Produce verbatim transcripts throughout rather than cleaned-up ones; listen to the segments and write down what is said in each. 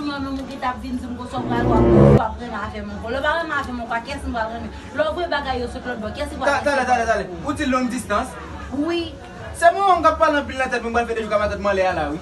kounye a menm ou gentan ap vin di m konsa w pral wè, w ap renmen avè m ankò. Lè w pa renmen avè m ankò, kiyès m pral renmen? Lè w voye bagay yo sot lòt bò, kiyès ki pral renmen? Talè, talè, talè. Ou di long distance? Wi. Se mwen menm k ap pale anpil nan tèt mwen, m pral fè de jou ka matant m anlè a la, wi.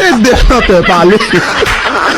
E de chantè pale.